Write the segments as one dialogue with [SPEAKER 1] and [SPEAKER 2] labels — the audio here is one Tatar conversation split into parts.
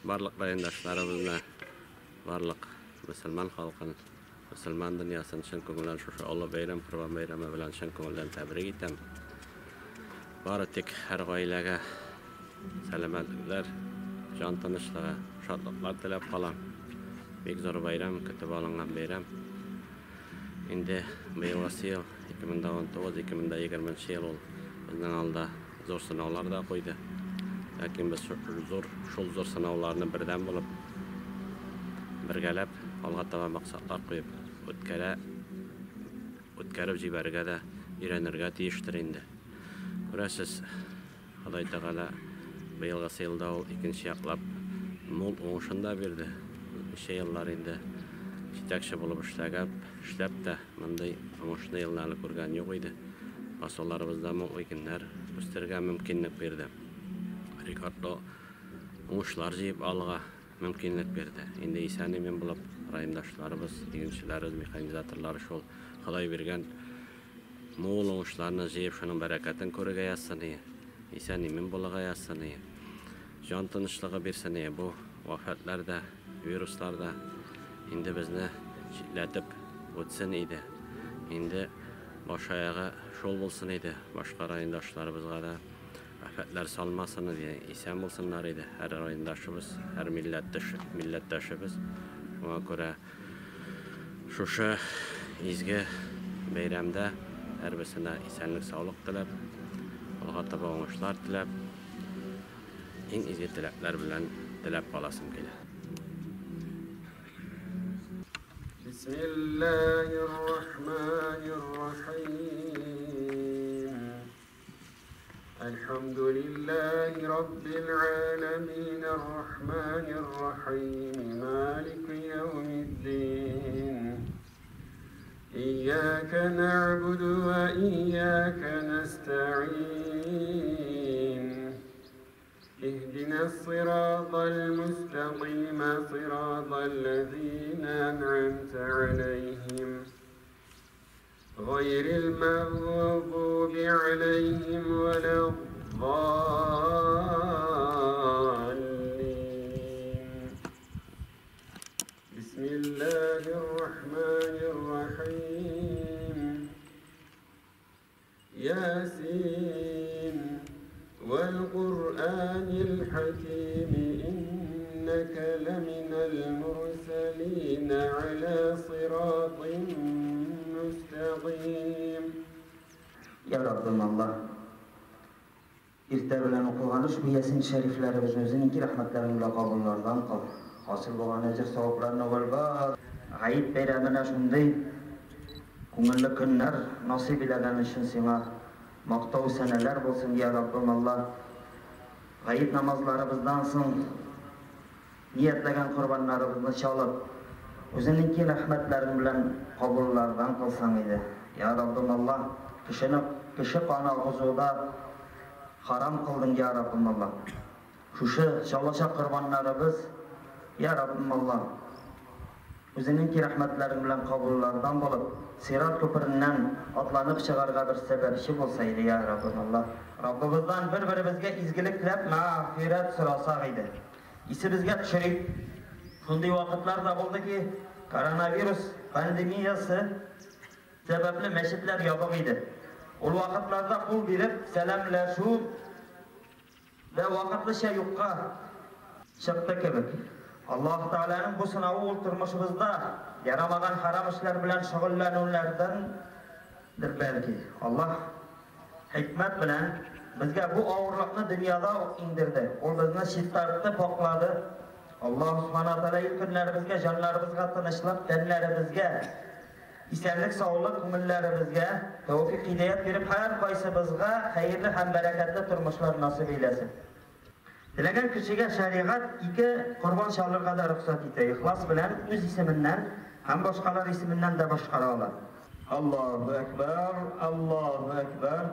[SPEAKER 1] Барлык райондашларыбызны, барлык мөселман халкын, мөселман дөньясын чын күңелдән шушы олы бәйрәм, Корбан бәйрәме белән чын күңелдән тәбрик итәм. Бары тик һәр гаиләгә сәламәтлекләр, җан тынычлыгы, шатлыклар теләп калам. Бик зур бәйрәм, көтеп алынган бәйрәм. Инде быелгысы ел, 2019-2020 ел ул безнең алда зур сынаулар да куйды. Ләкин без зур, шул зур сынауларны бердәм булып, бергәләп алга таба максатлар куеп үткәрә, үткәреп җибәрергә дә өйрәнергә тиештер инде. Күрәсез, Ходай Тәгалә быелгысы елда ул икенче яклап мул уңышын да бирде. Ничә еллар инде җитәкче булып эшләгәп, эшләп тә мондый уңышны елны әле күргән юк иде. Басуларыбызда мул игеннәр үстерергә мөмкинлек бирде. Рекордлы уңышлар җыеп алырга мөмкинлек бирде. Инде исән-имин булып райондашларыбыз, игенчеләребез, механизаторлар шул Ходай биргән мул уңышларны җыеп, шуның бәрәкәтен күрергә язсын ие. Исән-имин булырга язсын ие. Җан тынычлыгы бирсен ие. Бу вафатлар да, вируслар да инде безне читләтеп үтсен иде. Инде баш аягы шул булсын иде. Башка райондашларыбызга да афәтләр салмасын иде. Исән булсыннар иде һәр райондашыбыз, һәр милләттәшебез. Шуңа күрә Шушы изге бәйрәмдә һәрберсенә исәнлек-саулык теләп, алга таба уңышлар теләп, иң изге теләкләр белән теләп каласым килә.
[SPEAKER 2] Бисмиллаһир-рахманир-рахим. Әлхәмдүлиллаһи раббил галәмин ар-рахманир рахим малики яумиддин. Ияка нәгъбуду ва ияка нәстәгыйн. Иһдинас сиратал мустәкыйм, сиратал ләзина ән'амтә аләйһим. غير المغضوب عليهم ولا الضالين. بسم الله الرحمن الرحيم. ياسين والقرآن الحكيم إنك لمن المرسلين على صراط مستقيم.
[SPEAKER 3] Я Раббым Аллаһ, иртә белән укылган ошбу Ясин шәрифләребезне үзеңнең рәхмәтләрең белән кабуллардан кыл. Хасил булган әҗер савапларны вәлбар. Гает бәйрәменә шундый күңелле көннәр насыйп иләгән өчен сиңа мактау сәнәләр булсын, я Раббым Аллаһ. Гает намазларыбыздан соң ниятләгән корбаннарыбызны чалып, үзеңнең киң рәхмәтләрең белән кабуллардан кылсаң иде. Я Раббым Аллаһ, кешене кеше каны агызуда харам кылдың, я Раббым Аллаһ. Шушы чалачак корбаннарыбыз, я Раббым Аллаһ, үзеңнең киң рәхмәтләрең белән кабуллардан булып, сират күпереннән атланып чыгарга бер сәбәпче булса иде, я Раббым Аллаһ. Раббыбыздан бер-беребезгә изгелек теләп, мәгъфирәт сорасак иде. Исебезгә төшерик, шундый вакытлар да булды ки, коронавирус пандемиясе сәбәпле мәчетләр ябык иде. Ул вакытларда кул биреп сәламләшү дә вакытлыча юкка чыкты кебек. Аллаһ Тәгаләнең бу сынавы ул тормышыбызда ярамаган харам эшләр белән шөгыльләнүләрдәндер бәлки. Аллаһ хикмәт белән безгә бу авырлыкны дөньяда ук иңдерде. Ул безне чистартты, паклады. Аллаһ Субхана Тәгалә ил көннәребезгә, җаннарыбызга тынычлык, тәннәребезгә исәнлек, саулык, күңелләребезгә тәүфик, һидаят биреп, һәр кайсыбызга хәерле һәм бәрәкәтле тормышлар насыйп әйләсен. Теләгән кешегә шәригать ике корбан чалырга да рөхсәт итә. Ихлас белән үз исеменнән һәм башкалар исеменнән дә башкара ала. Аллаһу акбар, Аллаһу акбар,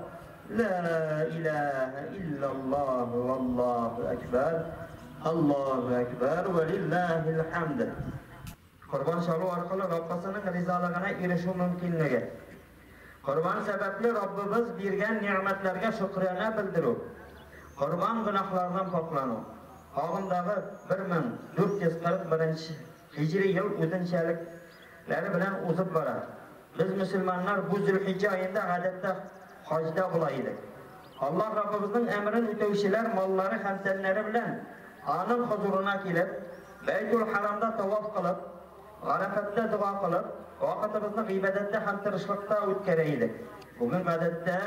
[SPEAKER 3] ла илаһа иллаллаһу, валлаһу акбар, Аллаһу акбар, ва лиллаһил хамд. Корбан чалу аркылы Раббысының ризалыгына ирешү мөмкинлеге. Корбан сәбәпле Раббыбыз биргән ни'мәтләргә шөкранә белдерү. Корбан гөнаһлардан паклану. Агымдагы 1441 һиҗри ел үзенчәлекләре белән узып бара. Без мөселманнар бу Зөлхиҗҗә аенда гадәттә хаҗда була идек. Аллаһ Раббыбызның әмерен үтәүчеләр маллары һәм тәннәре белән аның хозурына килеп, Бәйтул Харамда таваф кылып, Гарәфәттә дога кылып, вакытыбызны гыйбадәттә һәм тырышлыкта үткәрә идек. Бүген гадәттә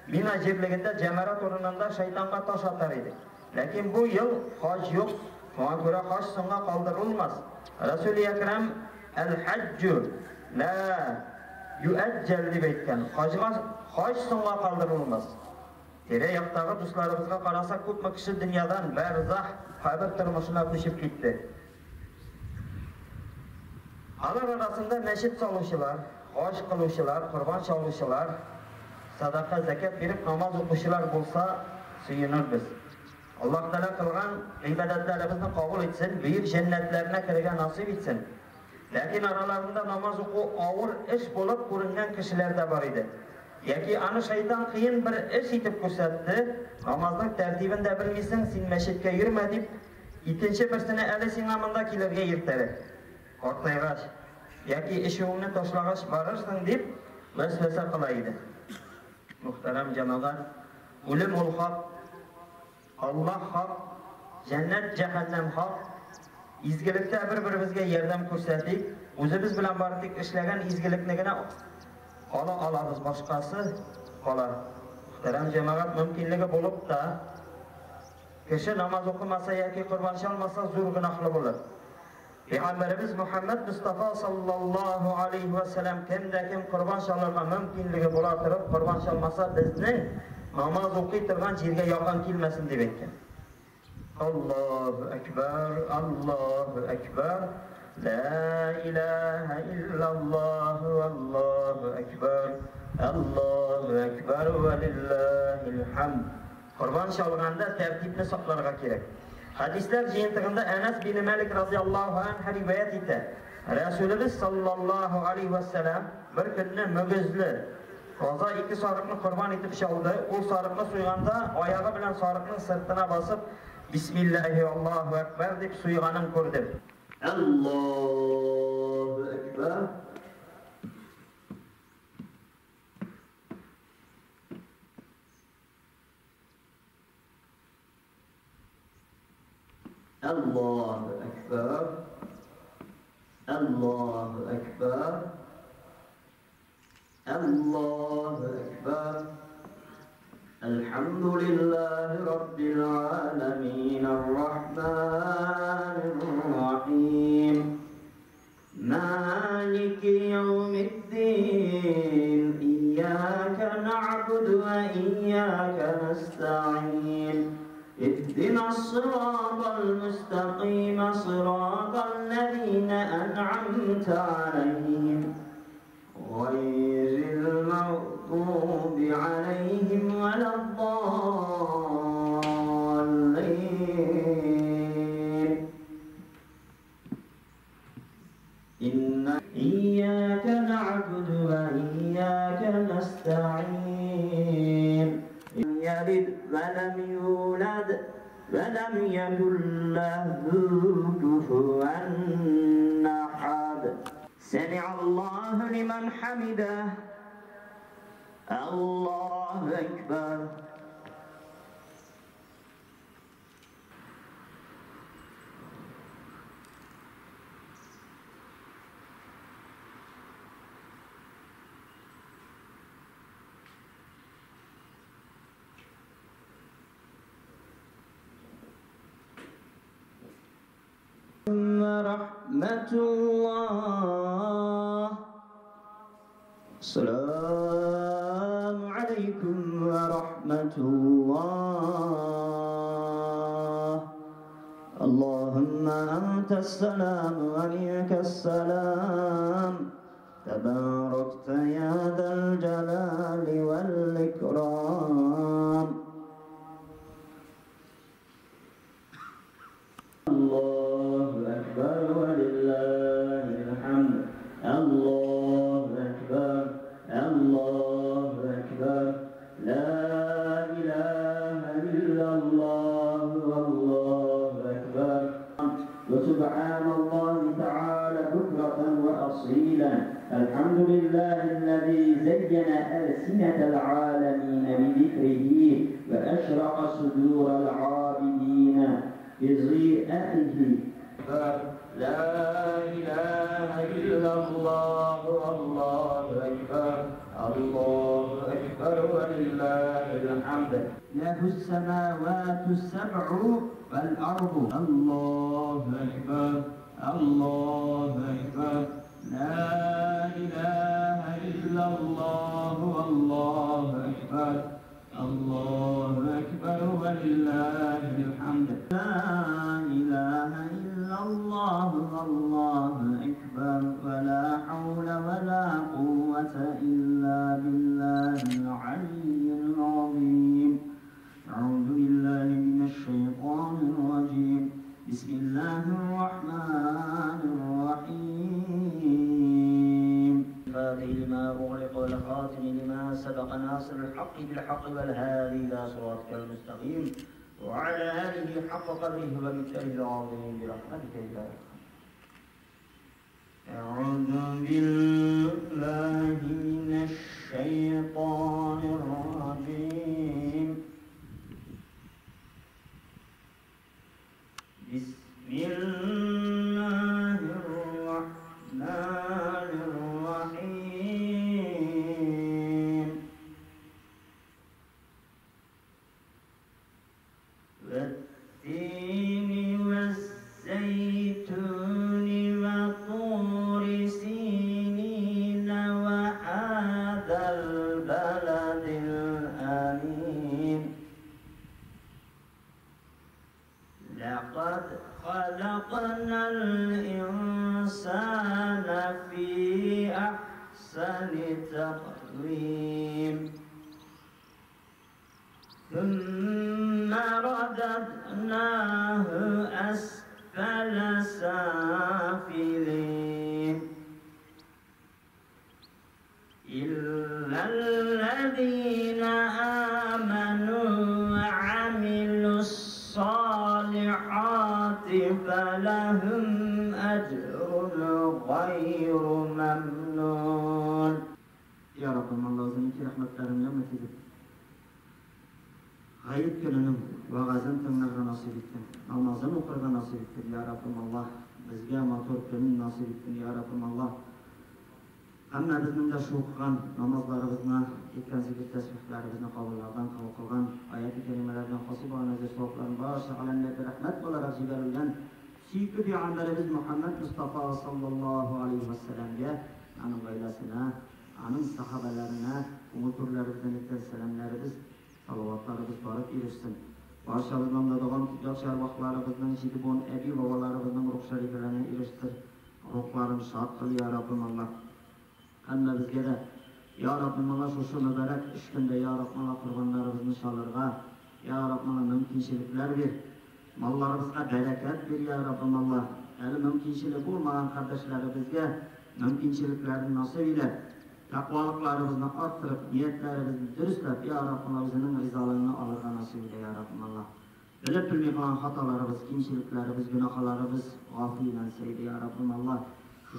[SPEAKER 3] Мина җирлегендә җәмәрат урынында шайтанга таш атар идек. Ләкин бу ел хаҗ юк, шуңа күрә хаҗ соңга калдырылмас. Расул Әкрәм әл-хаҗҗу ла юәҗҗәл дип әйткән. Хаҗга хаҗ соңга калдырылмас. Тирә-яктагы дусларыбызга карасак, күпме кеше дөньядан бәрзах, кабер тормышына күчеп китте. Алар арасында мәчет салучылар, хаҗ кылучылар, корбан чалучылар, садака, зәкят биреп намаз укучылар булса, сөенербез. Аллаһ Тәгалә кылган гыйбадәтләребезне кабул итсен, бөек җәннәтләренә керергә насыйп итсен. Ләкин араларында намаз уку авыр эш булып күренгән кешеләр дә бар иде. Яки аны шайтан кыен бер эш итеп күрсәтте, намазның тәртибен дә белмисең, син мәчеткә йөрмә дип, икенче берсенә әле сиңа монда килергә иртәрәк. Картайгач, яки эшеңне ташлагач барырсың дип вәсвәсә кыла иде. Мөхтәрәм җәмәгать, үлем ул хак, Аллаһ хак, җәннәт, җәһәннәм хак. Изгелектә бер-беребезгә ярдәм күрсәтик, үзебез белән бары тик эшләгән изгелекне генә ала алабыз, башкасы кала. Мөхтәрәм җәмәгать, мөмкинлеге булып та кеше намаз укымаса яки корбан чалмаса зур гөнаһлы булыр. Пәйгамбәребез Мухаммад Мустафа саллаллаһу алейхи ва саллям кемдә кем корбан чалырга мөмкинлеге була торып корбан чалмаса, безнең намаз укый торган җиргә якын килмәсен дип әйткән. Аллаһу акбар, Аллаһу акбар, ла илаһа иллаллаһ, валлаһу акбар, Аллаһу акбар ва лиллаһил хамд. Корбан чалганда тәртипне сакларга кирәк. Хәдисләр җыентыгында Әнәс бин Мәлик радиаллаһу анһу риваять итә. Рәсүлебез саллаллаһу алейхи ва саллям бер көнне мөгезле таза ике сарыкны корбан итеп чалды. Ул сарыкны суйганда аягы белән сарыкның сыртына басып Бисмиллаһи Аллаһу акбар дип суйганын күрдем. Аллаһу акбар. Allahu Ekber, Allahu Ekber, Allahu Ekber. Elhamdülillahi Rabbil alemin, Errahmanirrahim. Maliki yevmiddin, İyyâke na'budu ve iyyâke nesta'in. اهدنا الصراط المستقيم صراط الذين أنعمت عليهم غير المغضوب عليهم ولا الضالين. إن إياك نعبد وإياك نستعين. يلد ولم يولد ولم يكن له كفوا أحد. سمع الله لمن حمده. الله أكبر. ورحمة الله. السلام عليكم ورحمة الله. اللهم أنت السلام ومنك السلام، تباركت يا ذا الجلال والإكرام. الله أكبر ولله الحمد. الله أكبر، الله أكبر، لا إله إلا الله والله وسبحان الله تعالى بكرة وأصيلا. الحمد لله الذي زين ألسنة العالمين بذكره وأشرق صدور العابدين بضيائه.
[SPEAKER 2] لا إله إلا الله والله أكبر الله أكبر ولله الحمد.
[SPEAKER 3] له السماوات السبع والأرض.
[SPEAKER 2] الله أكبر الله أكبر لا إله إلا الله والله أكبر الله أكبر ولله الحمد.
[SPEAKER 3] لا إله إلا الله والله أكبر ولا حول ولا قوة إلا بالله العلي العظيم. أعوذ بالله من الشيطان الرجيم. بسم الله الرحمن الرحيم. الفاتح لما أغلق والخاتم لما سبق ناصر الحق بالحق والهادي إلى صراطك المستقيم وعلى آله حق قدره ومقداره العظيم برحمتك يا أرحم. أعوذ بالله من الشيطان الرجيم. بسم الله الرحمن الرحيم. والتين والزيتون وطور سينين وهذا البلد الأمين. لقد خلقنا الإنسان في أحسن تقويم ثم رددناه أسفل سافلين إلا الذين آمنوا وعملوا الصالحات فلهم أجر غير ممنون.
[SPEAKER 4] Ya Rabbim, Allah özünün rahmetlerini edip Gayet gününün vaazını tınglarga nasip ettin, namazını okurga nasip ettin. Ya Rabbim Allah, bizge motor günün nasip ettin. Ya Rabbim Allah, hamma bizning de shu o'qigan namozlarimizni, etgan zikr tasbihlarimizni qabullardan qabul qilgan, oyat-i karimalardan hosil bo'lgan ajr savoblarni barcha olamlarga rahmat bo'larak jibarilgan suyukli payg'ambarimiz Muhammad Mustafa sallallohu alayhi vasallamga, aning oilasina, aning sahobalarina, umurlarimizdan etgan salomlarimiz, salovatlarimiz borib erishsin. Barchamizdan da davom yaxshi arvohlarimizning, jidibon abi bobolarimizning ruh shariflarini erishtir, ruhlarini shod qil ya Rabbim Allah. Hamma bizga da ya Rabbim Allah shu muborak ish kunda ya Rabbim Allah qurbonlarimizni chalirga ya Rabbim Allah mumkinchiliklar ber, mollarimizga barakat ber ya Rabbim Allah. Hali mumkinchilik bo'lmagan qardoshlarimizga mumkinchiliklarni nasib ila, taqvoliklarimizni orttirib, niyatlarimizni durustlab ya Rabbim Allah o'zining rizoligini olirga nasib ila ya Rabbim Allah. Bilib bilmay qilgan xatolarimiz, kamchiliklarimiz, gunohlarimiz g'afiylansa ya Rabbim Allah.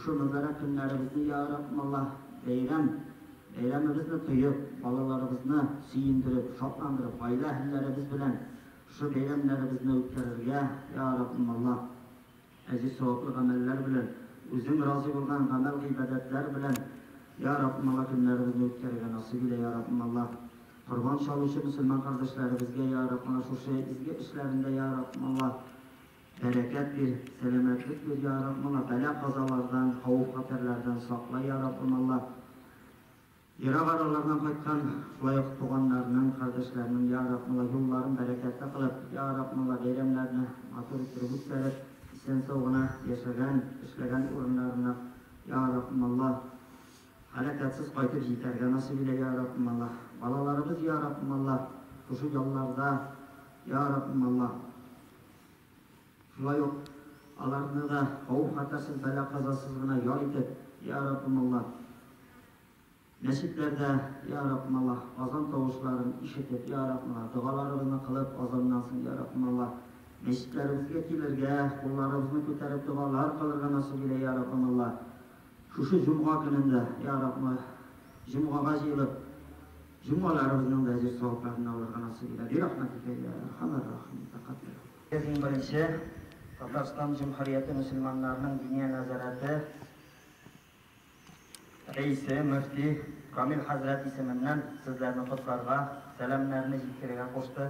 [SPEAKER 4] Şu mübarek günlerimizni ya Rabbim Allah bayramimizni tuyup, balalarimizni suyundirib, şotlandirib, aile ahillarimiz bilan şu bayramlarimizni o'tkazirga ya Rabbim Allah aziz savobli amallar bilan, o'zing rozi bo'lgan amal ibodatlar bilan ya Rabbim Allah günlerimizni o'tkazirga nasib ila ya Rabbim Allah. Qurbon chaluvchi musulmon qardoshlarimizga ya Rabbim Allah shu izgi ishlarida ya Rabbim Allah barakat ber, salomatlik ber ya Rabbim Allah. Balo qazolardan, xavf xatarlardan saqla ya Rabbim Allah. Yiroq aralardan qaytgan shulay tug'anlarning, qardoshlarning ya Rabbim Allah yo'llarini barakatli qilib, ya Rabbim Allah bayramlarni matur turib o'tkazib, esen sog'ina yashagan, ishlagan o'rinlarini ya Rabbim Allah halakatsiz qaytib yetarga nasib ila ya Rabbim Allah. Balalarimiz ya Rabbim Allah shu yo'llarda ya Rabbim Allah shulay alarni da xavf xatarsiz, balo qazosiz gina yor etib ya Rabbim Allah Mescitlerde ya Rabbim Allah azan tavuşlarını işitip ya Rabbim Allah dualarımızı kılıp azanlansın ya Rabbim Allah. Мәчетләребезгә килергә, кулларыбызны күтәреп догалар кылырга насыйп илә, я Раббым Аллаһ. Шушы җомга көнендә, я Раббым, җомгага җыелып, җомгаларыбызның да әҗер савапларын алырга насыйп илә. Бирахмәтикә я әрхәмәр рахимин. Тәкаббәл.
[SPEAKER 3] Иң беренче Татарстан Җөмһүрияте мөселманнарының Диния нәзарәте рәисе, мөфти Камил хәзрәт исеменнән сезләрне котларга, сәламнәрне җиткерергә кушты.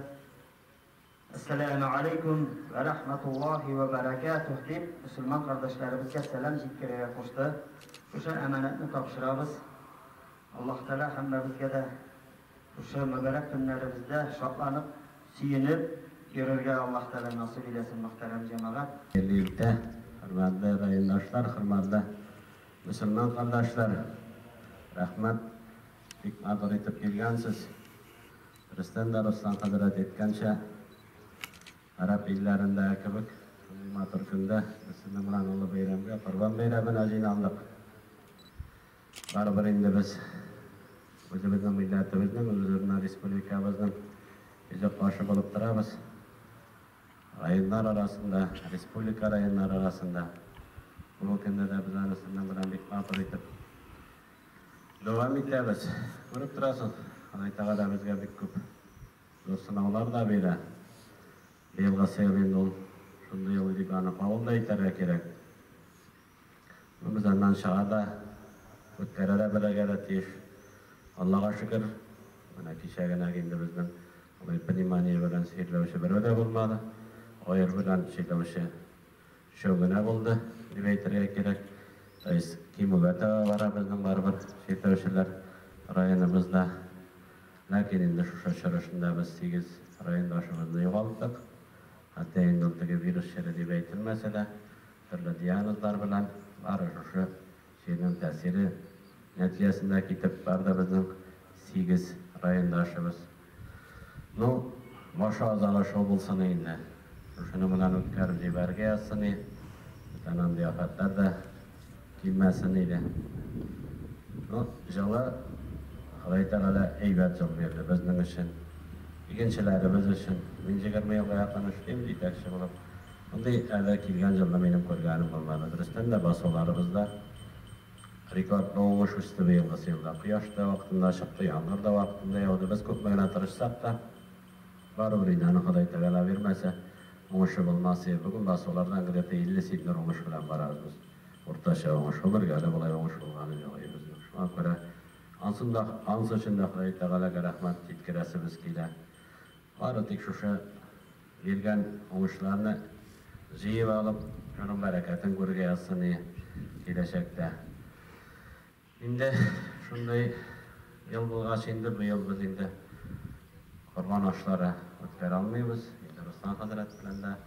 [SPEAKER 3] Әссәләмү алейкум вә рәхмәтуллаһи вә бәрәкәтүһ дип, мөселман кардәшләребезгә сәлам җиткерергә кушты. Шушы әманәтне тапшырабыз. Аллаһ Тәгалә һәммәбезгә дә шушы мөбарәк көннәребездә шатланып, сөенеп йөрергә Аллаһ Тәгалә насыйп иләсен, мөхтәрәм җәмәгать.
[SPEAKER 1] Хәерле иртә, хөрмәтле райондашлар, хөрмәтле мөселман кардәшләр. Рәхмәт, бик матур итеп килгәнсез. Дөрестән дә, Руслан хәзрәт әйткәнчә, гарәп илләрендәге кебек, шундый матур көндә без сезнең белән олы бәйрәмгә, Корбан бәйрәменә җыйналдык. Барыбер инде без үзебезнең милләтебезнең, үзебезнең республикабызның йөзе каршы булып торабыз. Районнар арасында, республика районнары арасында. Бүгенге көндә дә без аны сезнең белән бик матур итеп дәвам итәбез. Күреп торасыз, Ходай Тәгалә безгә бик күп зур сынаулар да бирә. Быелгысы ел инде ул шундый ел дип аны кабул да итәргә кирәк. Без аннан чыга да, үткәрә дә белергә дә тиеш. Аллага шөкер, менә кичә генә инде безнең алай пневмония белән чирләүче берәү дә булмады. Аер белән чирләүче өчәү генә булды, дип әйтергә кирәк. То есть кимүгә таба бара безнең барыбер чирләүчеләр районыбызда. Ләкин инде шушы чорышында без 8 райондашыбызны югалттык. Хәтта инде ул теге вирус чире дип әйтелмәсә дә, төрле диагнозлар белән бары шушы чирнең тәэсире нәтиҗәсендә китеп барды безнең 8 райондашыбыз. Ну, башы азагы шул булсын инде. Шушыны белән үткәреп җибәрергә язсын, бүтән андый афәтләр дә килмәсен иде. Ну, җылы Ходай Тәгалә әйбәт җыл бирде безнең өчен, игенчеләребез өчен. Мин 20 елга якын эшлим җитәкче булып. Мондый әле килгән җылны минем күргәнем булмады. Дөрестән дә басуларыбызда рекордлы уңыш үсте быелгысы елда. Кояш та вакытында чыкты, яңгыр да вакытында яуды. Без күпме генә тырышсак та, барыбер инде аны Ходай Тәгалә бирмәсә, уңышы булмас иде. Бүген басулардан где-то 50 центнер уңыш белән барабыз без. Уртача уңыш. Гомергә әле болай уңыш булганы юк безнең. Шуңа күрә ансын да, ансы өчен дә Ходай Тәгаләгә рәхмәт җиткерәсебез килә. Бары тик шушы биргән уңышларны җыеп алып, шуның бәрәкәтен күрергә язсын киләчәктә. Инде шундый ел булгач инде быел без инде корбан ашлары үткәрә алмыйбыз. Инде Руслан хәзрәт белән дә,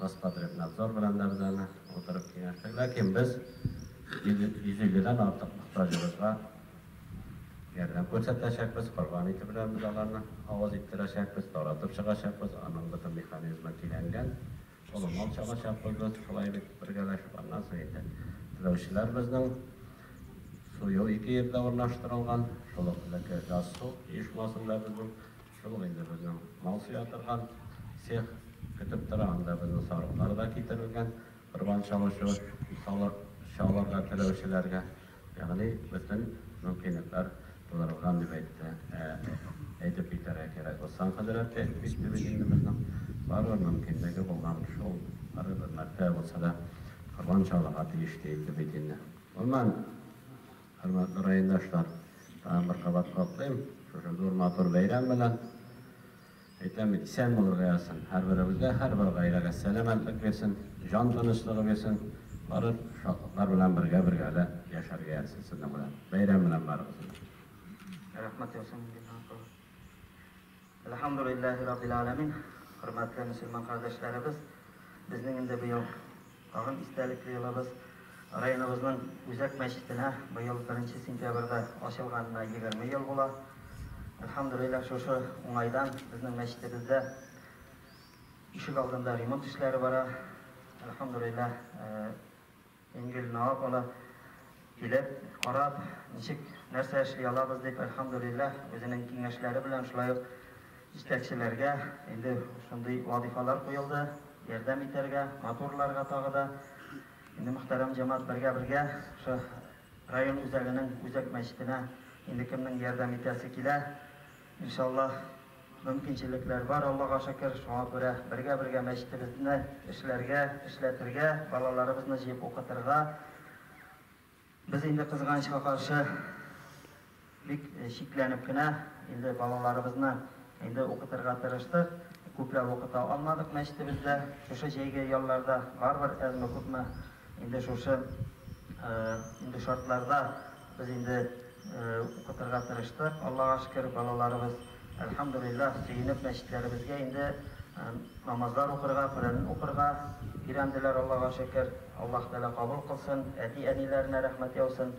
[SPEAKER 1] Роспотребнадзор белән дә без аны утырып киңәштек. Ләкин без 150-дән артык мохтаҗыбызга ярдәм күрсәтәчәкбез, корбан ите белән без аларны авыз иттерәчәкбез, таратып чыгачакбыз. Аның бөтен механизмы көйләнгән. Олы мал чалачакбыз без, шулай бит бергәләшеп. Аннан соң инде теләүчеләр безнең сую ике җирдә урнаштырылган, шул ук элекке газ су оешмасында безнең, шул ук инде безнең мал суя торган цех көтеп тора, анда безнең сарыклар да китерелгән, корбан чалучы чалырга теләүчеләргә, ягъни бөтен мөмкинлекләр тудырылган дип әйтте. Әйтеп китәргә кирәк. Руслан хәзрәт тә әйтеп китте бит инде безнең барыбер мөмкинлеге булган шул барыбер мәртәбә булса да корбан чалырга тиеш диелде бит инде. Гомумән, хөрмәтле райондашлар, тагын бер кабат котлыйм. Шушы зур матур бәйрәм белән. Әйтәм бит, исән булырга язсын. Һәрберебезгә, һәрбер гаиләгә сәламәтлек бирсен, җан тынычлыгы бирсен. Бары шатлыклар белән бергә-бергә әле яшәргә язсын сезнең белән. Бәйрәм белән барыгызны.
[SPEAKER 3] Рәхмәт яусын инде. Әлхәмдүлилләһи раббил аламин. Хөрмәтле мөселман кардәшләребез, безнең инде быел тагын истәлекле елыбыз. Районыбызның үзәк мәчетенә быел 1 сентябрьдә ачылганына 20 ел була. Әлхәмдүлилләһ, шушы уңайдан безнең мәчетебездә ишек алдында ремонт эшләре бара. Әлхәмдүлилләһ, Ингел Навап улы килеп, карап, ничек, нәрсә эшли алабыз дип, әлхәмдүлилләһ, үзенең киңәшләре белән шулай ук җитәкчеләргә инде шундый вазифалар куелды. ярдәм итәргә, матурларга тагы да. Инде мөхтәрәм җәмәгать бергә-бергә шушы район үзәгенең үзәк мәчетенә инде кемнең ярдәм итәсе килә, иншаллаһ, мөмкинчелекләр бар, Аллага шөкер, шуңа күрә бергә-бергә мәчетебезне эшләргә, эшләтергә, балаларыбызны җыеп укытырга. Без инде кызганычка каршы бик чикләнеп кенә инде балаларыбызны инде укытырга тырыштык. Күпләп укыта алмадык мәчетебездә. Шушы җәйге ялларда барыбер әзме-күпме инде шушы инде шартларда без инде укытырга тырыштык. Аллага шөкер, балаларыбыз, әлхәмдүлилләһ, сөенеп мәчетләребезгә инде намазлар укырга, Коръән укырга өйрәнделәр, Аллага шөкер. Аллаһ Тәгалә кабул кылсын, әти-әниләренә рәхмәт яусын.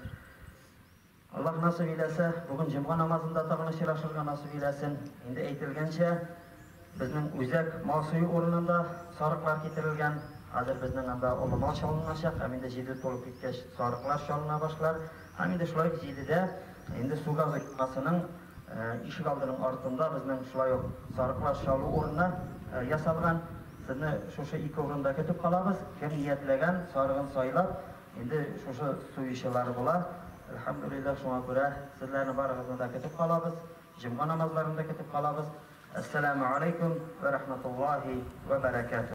[SPEAKER 3] Аллаһ насыйп иләсә, бүген җомга намазында тагын очрашырга насыйп иләсен. Инде әйтелгәнчә, безнең үзәк мал сую урынында сарыклар китерелгән. Хәзер безнең анда олы мал чалыначак һәм инде җиде тулып киткәч сарыклар чалына башлар. Һәм инде шулай ук җидедә инде су газы оешмасының ишек алдының артында безнең шулай ук сарыклар чалу урыны ясалган. Сезне шушы ике урында көтеп калабыз. Кем ниятләгән, сарыгын сайлап, Инде шушы суючылар була. Әлхәмдүлилләһ, шуңа күрә сезләрне барыгызны да көтеп калабыз. Җомга намазларын да көтеп калабыз. Әссәламү аләйкүм вә рәхмәтуллаһи вә бәрәкәтүһ.